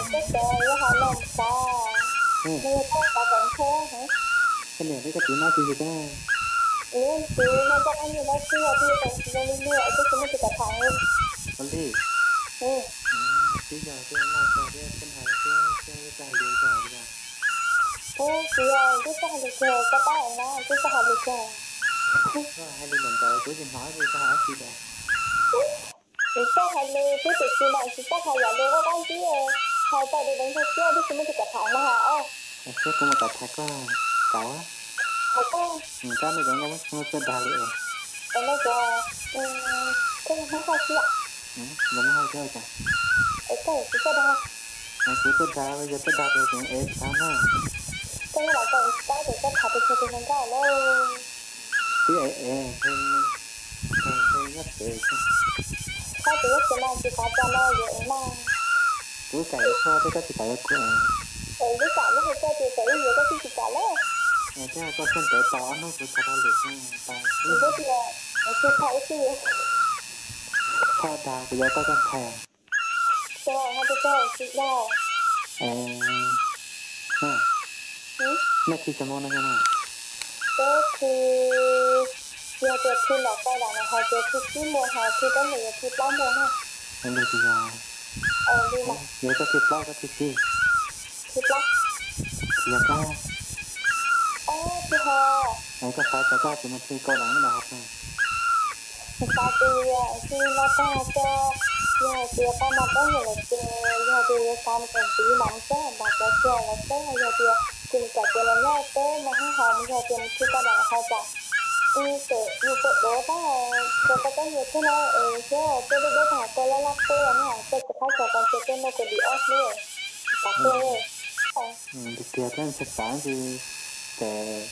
Koj xav yog hais no xav, nws yog koj xav kom nthe heev. Koj niam thiab koj txiv mab tsis yug koj na. Nws tsis no, koj qab niag dab tsi yog twb yog tau tsis zoo li luag twb tsis muaj tus kom tham li. Ua li. Twb yog twb noj tag thiab txhaj hais thiab txhaj hais lus tag li. Ub, tsis yog twb txhaj hais lus kiag, koj pab na, twb txhaj hais lus kiag. Koj hais li ntawd kuv tsis hnov li koj hais dab tsi lawm. Tsis txawj hais lus, twb tiam sis mas tsis txawj hais yam lus qab qab ntxiv, hais tau deev deev ntawd xwb, twb tsis muaj tus kom tham no hais os. Es seb kuv mus kom tham koj, kav. Tham koj? Koj nej cov nkauj muab txaj dag li es. Es nej cov, koj yog Hmoob Haj xwb yom? Yog Hmoob Haj thiab cas? Es koj tsis txawj dag. Kuv txawj dag, yog txawj dag ces tseem ev tsis tau na. Koj nyob lawm koj tsis paub ces koj tham pes tsawg tus hluas nkauj lawm. Twb ev ev, nyob tsev. Koj tus nyob tsev mas tsis xav tso no yuav ev mas. Kuv kam yuav koj thiab koj tsis kam yuav kuv. Es twb kam lub hais koj tias kam ib yuav koj twb tsis kam lawm. Thiab koj siab ntev tau ob hnub kuv txhob tau lwm xyoo tau. Kuv twb tias kuv tsis tham ib txhij yuav. Txhob dag, kuv yuav koj koj nthe. Txog hais tias txog tsis dag. Nej khi txog hmo no yog no? Peb khi, yog tias khi nram koj dam no hais tias khi tsib muag, hos khi peb mus yog khi plaub muag na. Li tias, yog koj khi plaub koj khi tsib? Khi plaub. Yog koj, koj xav tias koj tsis mus khi koj dam no hos? Xav tias khi no tag tso, yog hais tias tau mas peb nyiam lawm ces yog tias yuav xav mus koom tiv mas mus txog nram cov kiag lawm xwb, yog tias tsis mus kom tias los nyob peb mas hab hos mus, yog tias mus khi koj dam hos tsam ib pem yus pem dov tab tso koj peb nyias thiab na, es thiab peb deb deb tag koj laj laj peb no, koj tsis qab tso koj cia peb muaj kua dis ob hnub tas tuaj. Tiag tiag thiab ntshe xav ntsis ces,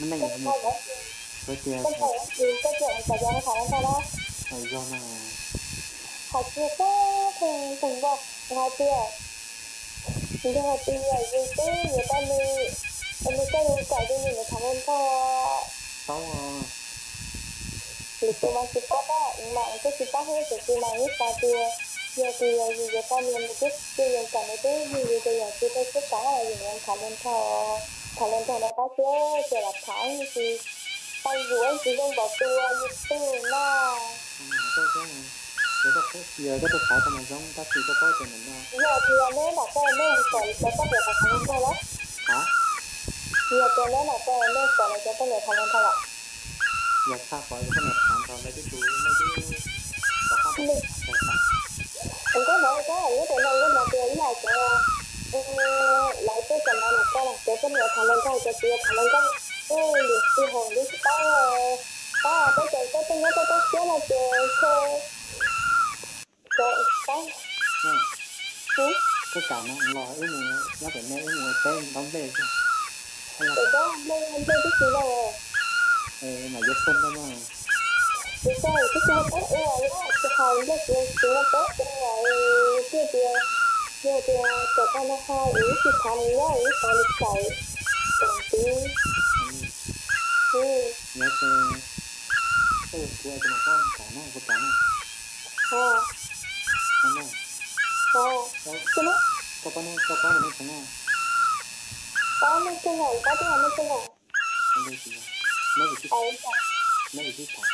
nej, kuv tias, koj tias tham no tag na, yog na, hais kiag peb pheej pheej npoj, hais tias, yog tias yus twb yuav tau nws, nws coj yus kam ces yus niam tham hluas nraug. Paub, lwm tus mas tsis paub, mas twb tsis paub thiab, tiam sis mas yeej xav tias yog tias yus yuav tau nws, nws twb tsis yeem kam nws twb yug yus ces yog tsis tau siab kam yus niam tham hluas nraug, tham hluas nraug no tab sis ces lam tham tsis tau yus tsis zoo npaum tus yus tug na. Yog koj tuaj xav tau mas zoo tab sis koj paub tias ntawm no. Yog tias neb nram koj neb mus pom lawv cov poj niam tham hluas nraug los? Yog tias neb nram koj neb pom lawv cov poj niam tham hluas nraug los? Yog tshaj qhov cov poj niam tham nrog lawv twb tus nej twb, nkauj hnov koj nyob pem no nkauj hnov tias ib yam cov, lawv tej cov no nram koj los cov poj niam tham hluas nraug cov txiv tham hluas nraug, lwm tus hauv lub tsis paub, tab peb cov koj tuaj nyob koj tuaj siab no ces ntshe cov tab. Koj kam no los wb mus nyob pem nej wb mus ua teb ntaub nplej. Nplej, nplej twb tsis zoo. Mas yuav xoj nplej mas. Tsis xoj, twb tsis muaj teb ua, tsis hais nplej tsis tsis muaj teb ua, tiag tias, yog tias txawm tag no hais es wb tsis tham nws nyob es wb xav li cas, tseem tiv. Yog ces koj yuav kuv es kuv mam coj kam na, kuv kam na. Koj paub, koj paub lus Hmoob tsev na? Paub Hmoob tsev, paub teb Hmoob tsev. Neb ua tib tham, neb ua tib tham.